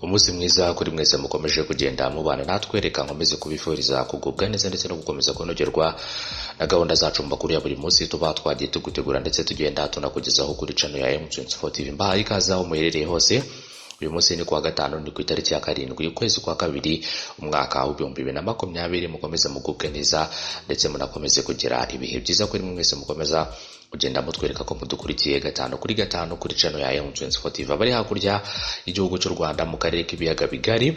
Umunsi mwiza kuri mwese mukomeje kugenda mubana natwe. Reka nkomeze kubifuriza kugubwa neza ndetse no gukomeza kunogerwa na gahunda zacu mu makuru ya buri munsi tuba twagiye tugutegura ndetse tugenda tunakugezaho kuri channel ya M24 TV. Mbahaye ikaze aho muherereye hose. Uyu munsi ni kuwa gatanu, ni ku itariki ya 7, ukwezi kwa kabiri, umwaka wa 2020. Mukomeze mugubwe neza ndetse munakomeze kugira ibihe byiza kuri mwe mwese mukomeza kugenda mutwereka ko mudukurikiye gatanu kuri gatanu kuri channel ya M24 TV. Abari hakurya y'igihugu cy'u Rwanda, mu karere k'ibiyaga bigari,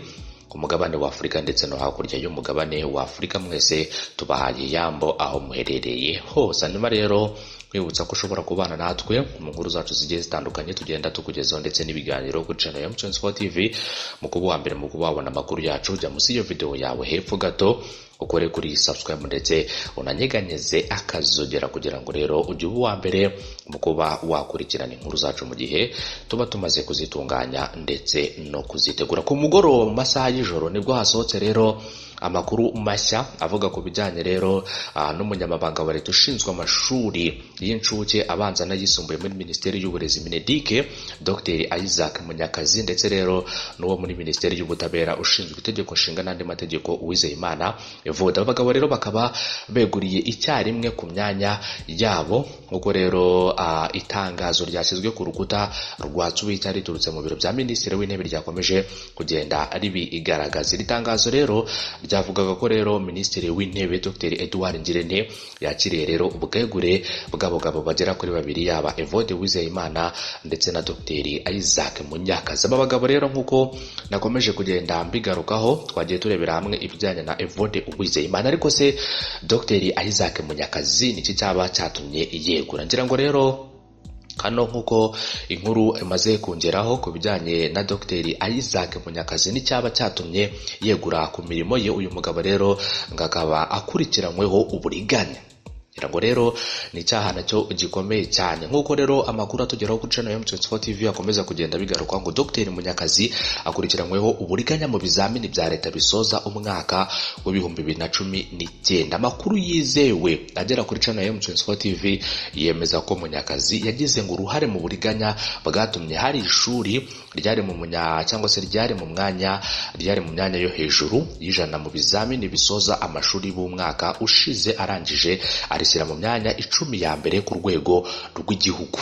ku mugabane wa Afurika ndetse no hakurya y'umugabane wa Afurika, mwese tubahaye yambo aho muherereye hose. Hanyuma rero kwibutsa ko ushobora kubana natwe mu nkuru zacu zigiye zitandukanye tugenda tukugezaho ndetse n'ibiganiro kuri channel ya M24 TV. Mu kuba uwa mbere mu kuba wabona amakuru yacu, jya munsi y'iyo video yawe hepfo gato, ukore kuri subscribe ndetse unanyeganyeze akazogera, kugira ngo rero ujye uba uwa mbere mu kuba wakurikirana inkuru zacu mu gihe tuba tumaze kuzitunganya ndetse no kuzitegura. Ku mugoroba, mu masaha y'ijoro, nibwo hasohotse rero amakuru mashya avuga ku bijyanye rero n'umunyamabanga wa leta ushinzwe amashuri y'incuke, abanza n'ayisumbuye muri Minisiteri y'Uburezi, MINEDUC, Dr Isaac Munyakazi, ndetse rero n'uwo muri Minisiteri y'Ubutabera ushinzwe itegeko nshinga n'andi mategeko, Uwizeyimana Evode. Aba bagabo rero bakaba beguriye icyarimwe ku myanya yabo, nk'uko rero itangazo ryashyizwe ku rukuta rwa Twitter riturutse mu biro bya Minisitiri w'Intebe ryakomeje kugenda ribigaragaza. Iri tangazo rero ryavugaga ko rero Minisitiri w'Intebe Dr Edouard Ngirente yakiriye rero ubwegure bw'abagabo bagera kuri babiri, yaba Evode Uwizeyimana ndetse na Dr Isaac Munyakazi. Aba bagabo rero, nk'uko nakomeje kugenda mbigarukaho, twagiye turebera hamwe ibijyanye na Evode Uwizeyimana, ariko se Dr Isaac Munyakazi niki cyaba cyatumye yegura? Ngira ngo rero hano, nk'uko inkuru imaze kongeraho ku bijyanye na Dr Isaac Munyakazi n'icyaba cyatumye yegura ku mirimo ye, uyu mugabo rero ngo akaba akurikiranyweho uburiganya. Ngira ngo rero ni icyaha nacyo gikomeye cyane. Nk'uko rero amakuru atugeraho kuri channel ya M24 TV akomeza kugenda bigaruka, ngo Dr Munyakazi akurikiranyweho uburiganya mu bizamini bya leta bisoza umwaka wa 2019. Amakuru yizewe agera kuri channel ya M24 TV yemeza ko Munyakazi yagize ngo uruhare mu buriganya bwatumye hari ishuri ryari mu munya cyangwa se ryari mu myanya yo hejuru y'100 mu bizamini bisoza amashuri b'umwaka ushize, arangije arishyira mu myanya 10 ya mbere ku rwego rw'igihugu.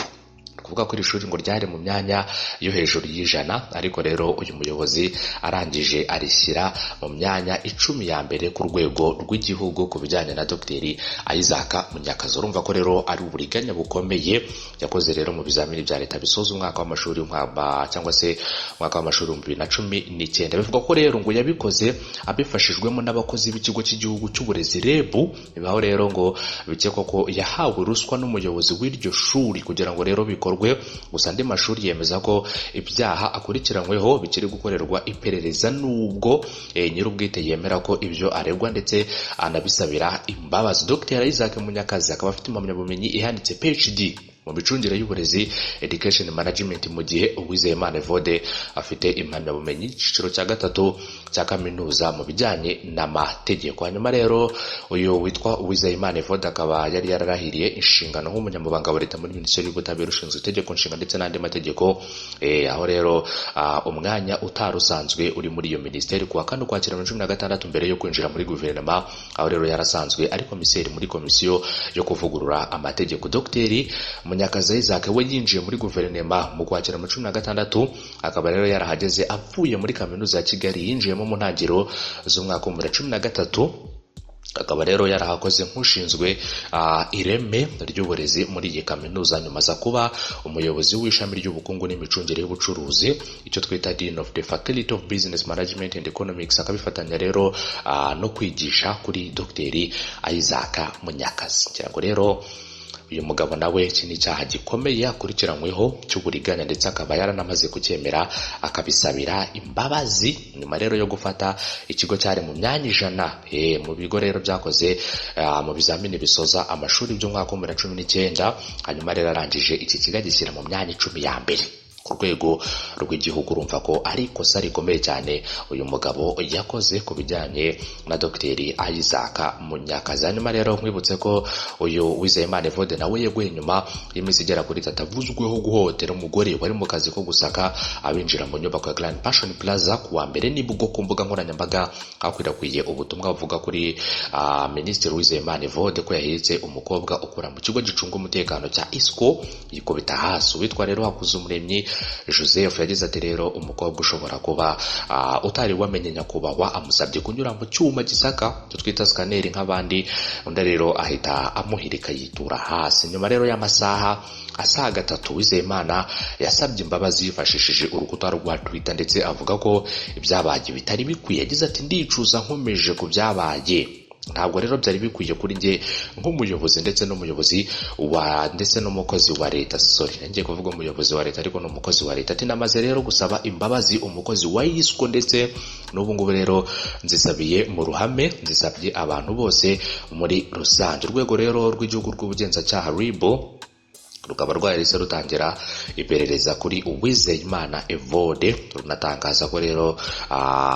Kuvuga ko iri shuri ngo ryari mu myanya yo hejuru y'100, ariko rero uyu muyobozi arangije arishyira mu myanya 10 ya mbere ku rwego rw'igihugu ku bijyanye na Dr Isaac Munyakazi. Urumva ko rero ari uburiganya bukomeye yakoze rero mu bizamini bya leta bisoza umwaka w'amashuri cyangwa se umwaka w'amashuri 2019. Bivuga ko rero ngo yabikoze abifashijwemo n'abakozi b'ikigo cy'igihugu cy'uburezi, REB. Bibaho rero ngo bikekwa ko yahawe ruswa n'umuyobozi w'iryo shuri kugira ngo rero bikorwe. Gusa andi mashuri yemeza ko ibyaha akurikiranyweho bikiri gukorerwa iperereza, nubwo nyir'ubwite yemera ko ibyo aregwa ndetse anabisabira imbabazi. Dr Isaac Munyakazi akaba afite impamyabumenyi ihanitse PhD mu micungire y'uburezi, education management, mu gihe Uwizeyimana Evode afite impamyabumenyi icyiciro cya gatatu cya kaminuza mu bijyanye n'amategeko. Hanyuma rero uyu witwa Uwizeyimana Evode akaba yari yararahiriye inshingano nk'umunyamabanga wa leta muri Minisiteri y'Ubutabera ushinzwe itegeko nshinga ndetse n'andi mategeko, aho rero umwanya utari usanzwe uri muri iyo minisiteri, kuwa 4 Ukwakira 2016, mbere yo kwinjira muri guverinoma, aho rero yarasanzwe ari komiseri muri komisiyo yo kuvugurura amategeko. Dr Munyakazi Isaac we yinjiye muri guverinoma mu Kwakira muri 16, akaba rero yarahageze avuye muri Kaminuza ya Kigali yinjiyemo mu ntangiriro z'umwaka wa 2013, akaba rero yarahakoze nk'ushinzwe ireme ry'uburezi muri iyi kaminuza, nyuma aza kuba umuyobozi w'ishami ry'ubukungu n'imicungire y'ubucuruzi, icyo twita Dean of the Faculty of Business Management and Economics, akabifatanya rero no kwigisha kuri Dr Isaac Munyakazi. Ngira ngo rero uyu mugabo nawe iki ni icyaha gikomeye akurikiranyweho cy'uburiganya, ndetse akaba yaranamaze kucyemera akabisabira imbabazi, nyuma rero yo gufata ikigo cyari mu myanya 100 mu bigo rero byakoze mu bizamini bisoza amashuri by'umwaka wa 2019. Hanyuma rero arangije iki kigo agishyira mu myanya 10 ya mbere. Ku rwego rw'igihugu urumva ko ari ikosa rikomeye cyane uyu mugabo yakoze ku bijyanye na Dr Isaac Munyakazi. Hanyuma rero nkwibutse ko uyu Uwizeyimana Evode nawe yeguye nyuma y'iminsi igera kuri 3 avuzweho guhohotera umugore wari mu kazi ko gusaka abinjira mu nyubako ya Grand Passion Plaza. Ku wa mbere nibwo ku mbuga nkoranyambaga hakwirakwiye ubutumwa buvuga kuri Minisitiri Uwizeyimana Evode ko yahetse umukobwa ukora mu kigo gicunga umutekano cya ISCO yikubita hasi. Uwitwa rero Hakuzumuremyi Joseph yagize ati rero umukobwa ushobora kuba utari wamenye nyakubahwa amusabye kunyura mu cyuma gisaka icyo twita sikaneri nk'abandi, undi rero ahita amuhirika yitura hasi. Nyuma rero y'amasaha asaga 3 Uwizeyimana yasabye imbabazi yifashishije urukuta rwa Twitter ndetse avuga ko ibyabaye bitari bikwiye. Yagize ati ndicuza nkomeje ku byabaye, ntabwo rero byari bikwiye kuri njye nk'umuyobozi ndetse n'umuyobozi wa ndetse n'umukozi wa leta, sorry ngiye kuvuga umuyobozi wa leta ariko ni umukozi wa leta. Ati namaze rero gusaba imbabazi umukozi wa ISCO ndetse n'ubu ngubu rero nzisabiye mu ruhame, nzisabye abantu bose muri rusange. Urwego rero rw'igihugu rw'ubugenzacyaha RIB rukaba rwahise rutangira iperereza kuri Uwizeyimana Evode, runatangaza ko rero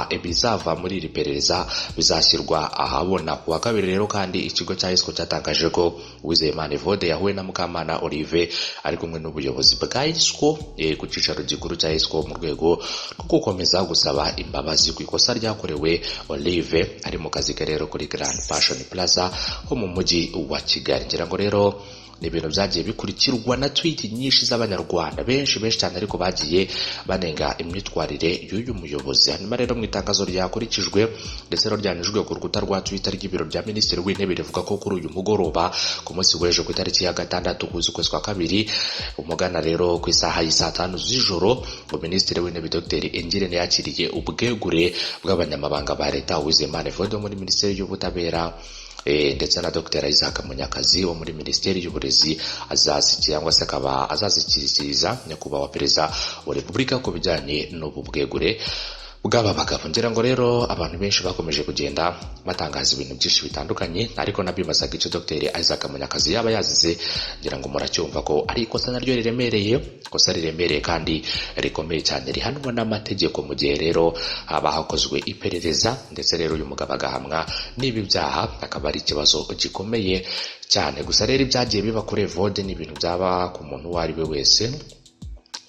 ibizava muri iri perereza bizashyirwa ahabona. Ku wa kabiri rero kandi ikigo cya ISCO cyatangaje ko Uwizeyimana Evode yahuye na Mukamana Olive ari kumwe n'ubuyobozi bwa ISCO ku cyicaro gikuru cya ISCO mu rwego rwo gukomeza gusaba imbabazi ku ikosa ryakorewe Olive ari mu kazi ke rero kuri Grand Passion Plaza ho mu mujyi wa Kigali. Ngira ngo rero ni ibintu byagiye bikurikirwa na tweet nyinshi z'abanyarwanda benshi benshi cyane, ariko bagiye banenga imyitwarire y'uyu muyobozi. Hanyuma rero mu itangazo ryakurikijwe ndetse ryanyujwe ku rukuta rwa Twitter ry'ibiro bya Minisitiri w'Intebe rivuga ko kuri uyu mugoroba ku munsi w'ejo ku itariki ya 6 z'ukwezi kwa kabiri umugana rero ku isaha y'isaa 5 z'ijoro, Minisitiri w'Intebe Dr Ngirente yakiriye ubwegure bw'abanyamabanga ba leta Uwizeyimana Evode muri Minisiteri y'Ubutabera ndetse na Dr Isaac Munyakazi wo muri Minisiteri y'Uburezi cyangwa se akaba azazikiriza nyakubahwa Perezida wa Repubulika ku bijyanye n'ubu bwegure bw'aba bagabo. Ngira ngo rero abantu benshi bakomeje kugenda batangaza ibintu byinshi bitandukanye, ariko nabibazaga icyo Dr Isaac Munyakazi yaba yazize. Ngira ngo muracyumva ko ari ikosa naryo riremereye, ikosa riremereye kandi rikomeye cyane rihanwa n'amategeko mu gihe rero haba hakozwe iperereza ndetse rero uyu mugabo agahamwa n'ibi byaha, akaba ari ikibazo gikomeye cyane. Gusa rero ibyagiye biba kuri Evode ni ibintu byaba ku muntu uwo ari we wese.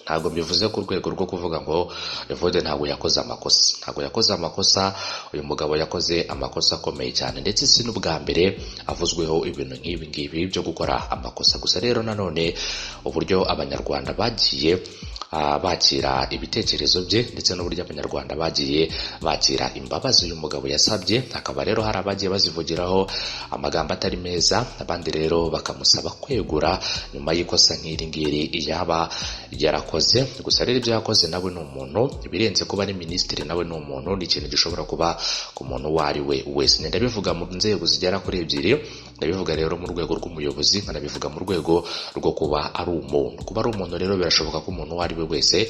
Ntabwo bivuze ku rwego rwo kuvuga ngo Evode ntabwo yakoze amakosa, ntabwo yakoze amakosa. Uyu mugabo yakoze amakosa akomeye cyane, ndetse si n'ubwa mbere avuzweho ibintu nk'ibi ngibi byo gukora amakosa. Gusa rero nanone uburyo abanyarwanda bagiye bakira ibitekerezo bye ndetse n'uburyo abanyarwanda bagiye bakira imbabazi uyu mugabo yasabye, akaba rero hari abagiye bazivugiraho amagambo atari meza, abandi rero bakamusaba kwegura nyuma y'ikosa nk'iri ngiri yaba yarakoze. Gusa rero ibyo yakoze nawe ni umuntu, ibirenze kuba ari minisitiri nawe ni umuntu, ni ikintu gishobora kuba ku muntu uwo ari we wese. Ndabivuga mu nzego zigera kuri ebyiri, ndabivuga rero mu rwego rw'umuyobozi, nkanabivuga mu rwego rwo kuba ari umuntu. Kuba ari umuntu rero birashoboka ko umuntu uwo ari we wese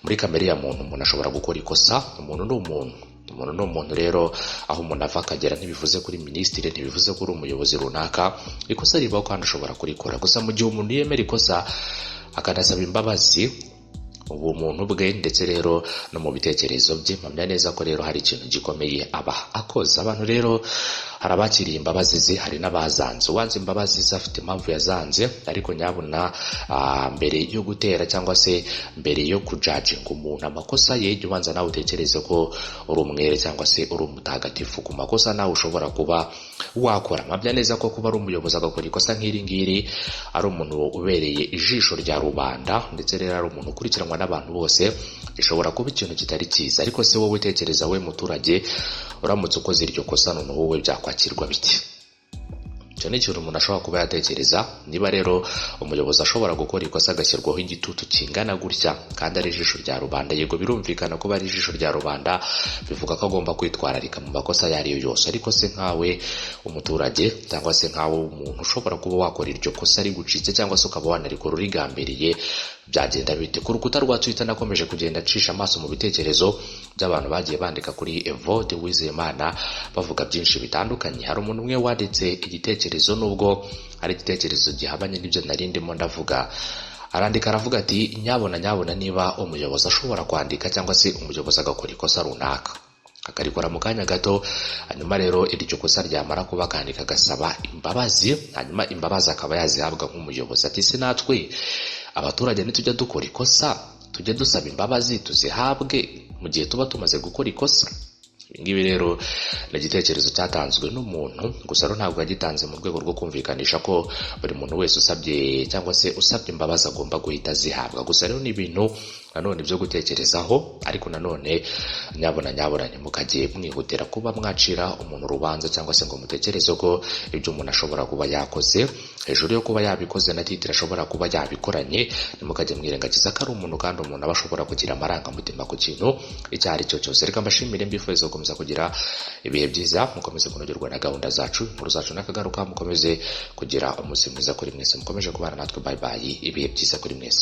muri kamere ya muntu, umuntu ashobora gukora ikosa. Umuntu ni umuntu, umuntu ni umuntu rero aho umuntu ava akagera ntibivuze kuri minisitiri, ntibivuze kuri umuyobozi runaka, ikosa ribaho kandi ashobora kurikora. Gusa mu gihe umuntu yemera ikosa akanasaba imbabazi ubumuntu bwe ndetse rero no mu bitekerezo bye, mpamya neza ko rero hari ikintu gikomeye aba akoze. Abantu rero hari abakiriye imbabazi ze, hari n'abazanze. Uwanze imbabazi ze afite impamvu yazanze, ariko nyabuna mbere yo gutera cyangwa se mbere yo kujajinga umuntu amakosa ye, jya ubanza nawe utekereze ko uri umwere cyangwa se uri umutagatifu ku makosa nawe ushobora kuba wakora. Mpamya neza ko kuba ari umuyobozi agakora ikosa nk'iri ngiri, ari umuntu ubereye ijisho rya rubanda ndetse rero ari umuntu ukurikiranwa n'abantu bose, gishobora kuba ikintu kitari cyiza. Ariko se wowe utekereza, we muturage, uramutse ukoze iryo kosa noneho wowe byakwakirwa biti? Icyo ni ikintu umuntu ashobora kuba yatekereza. Niba rero umuyobozi ashobora gukora ikosa agashyirwaho igitutu kingana gutya kandi ari ijisho rya rubanda, yego birumvikana kuba ari ijisho rya rubanda bivuga ko agomba kwitwararika mu makosa ayo ariyo yose. Ariko se nkawe umuturage cyangwa se nkawe umuntu ushobora kuba wakora iryo kosa rigucitse cyangwa se ukaba wanarikora urigambiriye, byagenda bite? Ku rukuta rwa Twitter nakomeje kugenda ncisha amaso mu bitekerezo by'abantu bagiye bandika kuri Evode Uwizeyimana bavuga byinshi bitandukanye. Hari umuntu umwe wanditse igitekerezo, nubwo ari igitekerezo gihabanye n'ibyo nari ndimo ndavuga, Arandika aravuga ati: "Nyabona nyabona, niba umuyobozi ashobora kwandika cyangwa se umuyobozi agakora ikosa runaka, akarikora mu kanya gato, hanyuma rero iryo kosa ryamara kuba akandika agasaba imbabazi, hanyuma imbabazi akaba yazihabwa nk'umuyobozi," ati "se natwe abaturage nitujya dukora ikosa tujye dusaba imbabazi tuzihabwe mu gihe tuba tumaze gukora ikosa?" Ibi ngibi rero ni igitekerezo cyatanzwe n'umuntu, gusa rero ntabwo yagitanze mu rwego rwo kumvikanisha ko buri muntu wese usabye cyangwa se usabye imbabazi agomba guhita azihabwa. Gusa rero ni ibintu nanone byo gutekerezaho, ariko nanone nyabona nyabona ntimukajye mwihutira kuba mwacira umuntu urubanza cyangwa se ngo mutekereze ko ibyo umuntu ashobora kuba yakoze, hejuru yo kuba yabikoze na titre ashobora kuba yabikoranye, ntimukajye mwirengagiza ko ari umuntu, kandi umuntu aba ashobora kugira amarangamutima ku kintu icyo ari cyo cyose. Reka mbashimire, mbifuriza gukomeza kugira ibihe byiza, mukomeze kunogerwa na gahunda zacu, inkuru zacu n'akagaruka. Mukomeze kugira umunsi mwiza kuri mwese mukomeje kubana natwe. Bye bye, ibihe byiza kuri mwese.